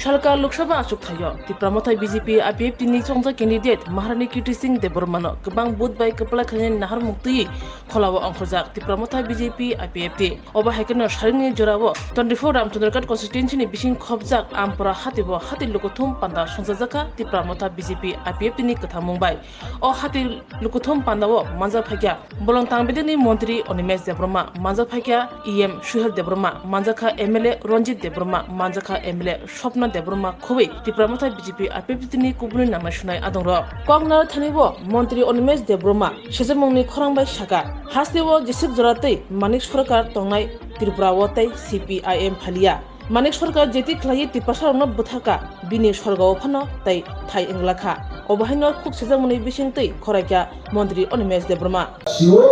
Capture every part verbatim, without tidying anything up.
Salka Lok Sabha achuk thaio Tipra Motha B J P I P F T ni chongjak candidate Maharani Kirti Singh Debbarmano kwbang vote bai kwplai khlainani naharmung twiwi kholao ongkhorjak Tipra Motha B J P I P F T. Obo hai kheno salini jorao twenty-four Ramchandrakot constituency ni bising khopjak Ampura hati bo hati lukuthum panda songchajakha Tipra Motha B J P I P F T ni kwthamung bai. O hati lukuthum pandao manjak phaikha Bolong Tangbedekni montri Animesh Debbarma, manjak phaikha E M Suhel Debbarma, manjakha M L A Ranjit Debbarma, manjakha M L A Swapna Debbarma khobwi Tipra Motha B J P I P F T ni kubuni nangnai sunai adongrok. Kok narwkthani bo montri Animesh Debbarma sejamungni khorang bai saka, hasteo jeswk jora tei Manik Sarkar tongnai Tripura o tei C P I M phaliya. Manik Sarkar jeti khlaiwi Tiprasarokno bwthakha, bini sorgao phano tei thai wnglakha. Obo haino khuk sejakmani bising twi khoraikha montri Animesh Debbarma. Siwo,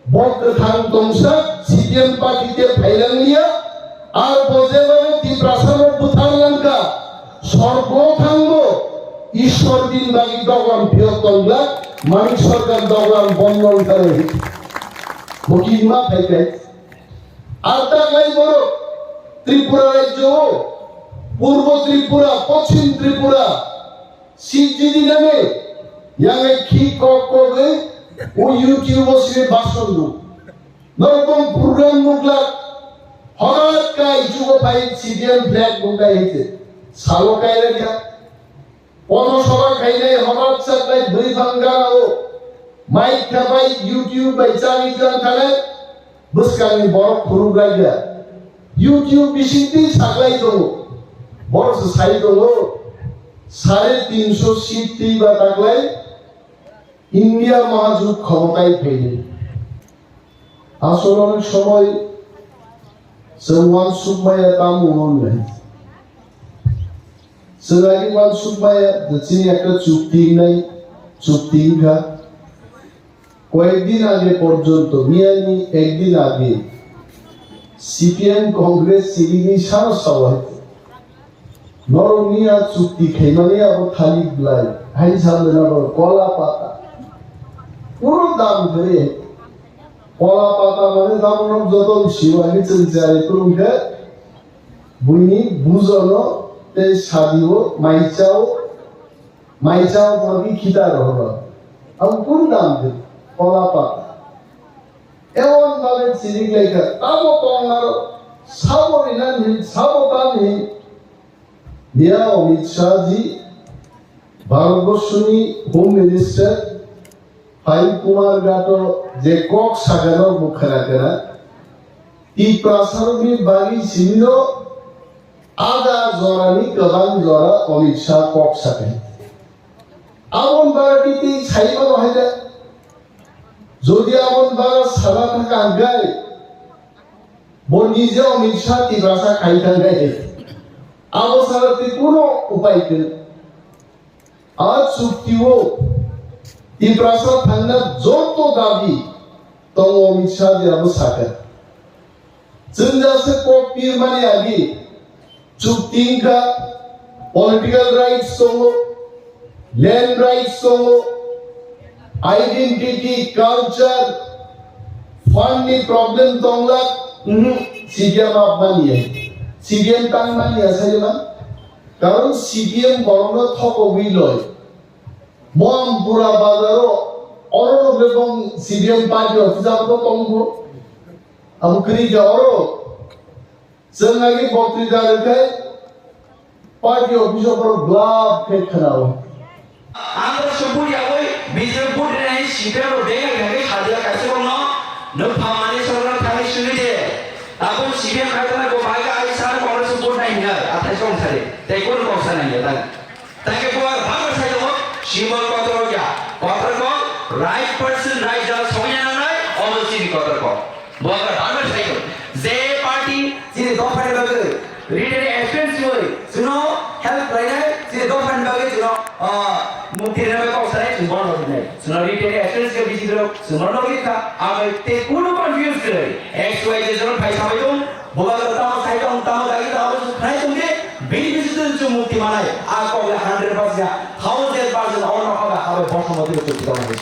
bo kwthang tongsa C P M party te phailanglia, ar bo jeba Tiprasano bwtharlangkha, sorgo thangbo, Ishwar din bagi doglam phiyok tonglak, Manik Sarkar doglam bondon kharwi. Bo kima phaikai? Ar taklai borok Tripura rajyo o, Purbo Tripura, Pochim Tripura, sijidi nane, yangai khi kok kogwi, o YouTube o sini bason du. Norokong program nukla, horat kai jugo phai C P M flag nukla hite. Salo kai rakya. Pono soba khainai horat saknai bwrwi phang gana o. Mic khabai YouTube bai chari jang khanai. Bwskangni borok khuruk laikha. YouTube bisingtwi saklai tongo. Borok se sai tongo. Sare tinsho seat twi ba taklai India mahajut khomotai phaidi. Asol onek somoi chwng uansuk maya tamo hwnwi. Chwng agi uansuk maya je chini ekta chukti wngnai, chukti wngkha. কয়েকদিন আগে পর্যন্ত, miyani ekdin age, C P M Congress chini ni sano sawa norok ni a chukti khaimani abo thalik blai, hai samle na bo kola pata. Puro dam khe, kola pata mane dam no joto siwa ni chwng chari kulung khe, buini bujono tei sadio mai chao. Mai chao porgi khita rohoro. Ang kun dam de, kola pata. Eon babe chirik lekha, tamo tong naro, sabo rinan hin, sabo tan hin. Dia Amit Shah ji, Bharatborsho ni Home Minister, File Kumar Gato je kok sakano bo khwna khwna, Tiprasarokni bagwi simino ada jorani kwbang jora Amit Shah kok sakai. Aboni bagwi tei sai mano hai da. Jodi aboni bagwi sana thaka hwnkhe, bo nije Amit Shah Tiprasa khai thangnai. Abo sara tei kuno upai kwrwi. A chukti o Tiprasa thangna joto dabi tongo Amit Shah je abo sakha. Chwng jase kok pirmani agi chukti wngkha political rights tongo, land rights tongo, identity, culture, fund ni problem tongla, mhm, C P M abmani ya, C P M tangmani ya sai ma. Karon C P M borokno thokogwi loi. Mohampura bazaro oro rok bebong C P M party office abo tongbo. Abo kwrwi kha oro. Chwng agi boktrita rwkhe party office o borok glab khe khwnao. Ang oro se vote yaui B J P vote rinai C P M rok beng ai thangwi sajla kaisa bokno nwng phammani sorokno thangwi swnwi de. Tabuk C P M khaitana bo bai ai sa Congress vote nai hinai athai song sari tei kono kok sa nai ya tang. Tangke bo ar bangma sai tongo, simbol kotor ya. Kotor kok, right person, right jagao songya nangnai, omo chini kotor kok. Bo ar bangma sai tongo. Je party chini dophani bagwi written assurance rwi, chwngno help khlainai, chini dophani bagwi chwngno, ah, mukti rwna bagwi kok sanai, chwng bono rwnai. Chwngno written assurance khe B J P rok chwngno nogwi kha, amai tei kunu confuse kwrwi. X Y Z jora phai samai tong, Bubagra tamo sai tong, tamo dagi tamo khnai tong di, bini bising twi chwng mukti manai, a kok le hundred percent, thousand percent ono kok ha bai bosong mati rok chwng tong di.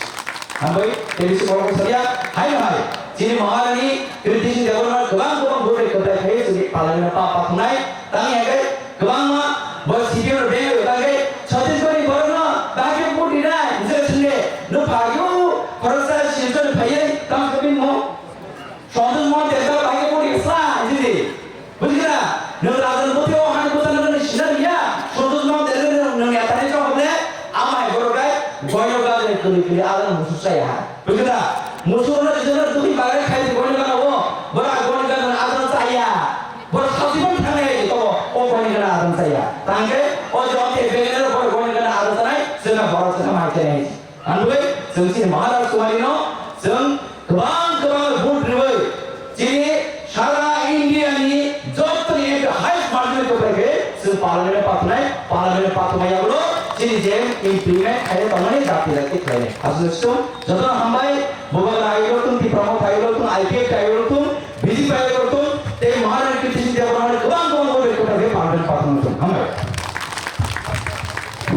Hambai, tei bisi borok saria, hai hai, chini Maharani, Kirti Singh Debbarma kwbang kwbang bwrwi kwtai khai chwng palai na pa pa thangnai, tang ya kai, kwbangma Bo C P M rok beng rok tangke Chhattisgarh ni borok no bahai khe vote rinai, nje sinde, no phagyo, khoroksa Silchar phaiye, tang khe bini mo. Santosh Mohan Debbarma bahai khe vote risa, nje di. Bujikha? Nwng rajan bwtwi o hani bwtano nwng sina riya, Santosh Mohan Debbarma nwng, nwng yathani chong hokle, ama hai borok rai, goino gajani kwlwi kwlwi adang musu chaya. Bujikha? Musu no rijana dukhi bagai khai di goino gana o, bora goino gana adang chaya. Bora sausibon thangnai hai to, o goino gana adang chaya. Tangke, o jom te beginner bora goino gana adang chanai, sena bora sena mai chanai. Ang bai, chwng chini Maharaj Kumari no, chwng kwbang kwbang vote rwui, chini sara India ni joto ni ekta highest margin ko bai khe, chwng parliament pathunai, parliament pathumai yagulo, chini je implement khaina tongmani dati dati khlainai. Aswk chwng joto hambai, Bubagra ayulo tung, Tipra Motha ayulo tung, I P F T ayulo tung, B J P ayulo tung, tei Maharani Kriti Singh Debbarma kwbang kwbang vote ko bai khe parliament pathunai tung. Hambai.